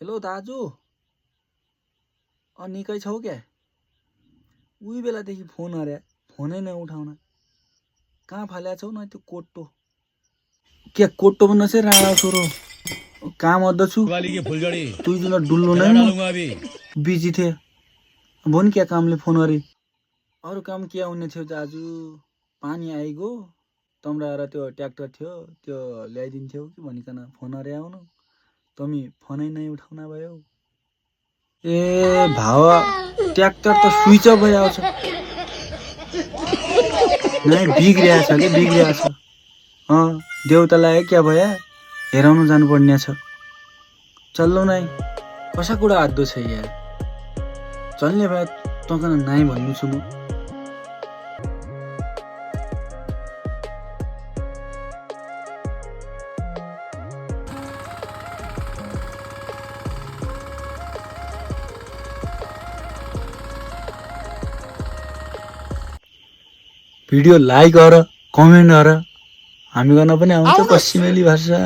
Hello दाजु, निकै छौ क्या? उही बेलादेखि फोन हरे, फोनै नउठाउन। कहाँ फाल्या छौ न त्यो कोट्टो? के कोट्टो पनि नसे राणा छोरो, काम अद्दछु तुई जुन डुल्नु नै बिजी थिए। भन क्या कामले फोन हरे? अरू काम के आउने थियो दाजु? पानी आइगयो, तम्रा र त्यो ट्र्याक्टर थियो त्यो ल्याइदिन्थ्यौ कि भनिकन फोन हरे आउनु, तमी फोनै नै उठाउन भयो। ए भावा, ट्र्याक्टर त स्विच अफ भइरहेको छ। नै बिग्रिया छ कि बिग्रिया छ। देउतालाई क्या भया हेराउनु जानुपर्ने छ। चल्लो नै कसा कुरा आद्दो छ यार। चल्ने भए तँकन नाइ भन्नु छु म। भिडियो लाइक गर, कमेन्ट गर। हामी गर्न पनि आउँछ पश्चिमेली भाषा।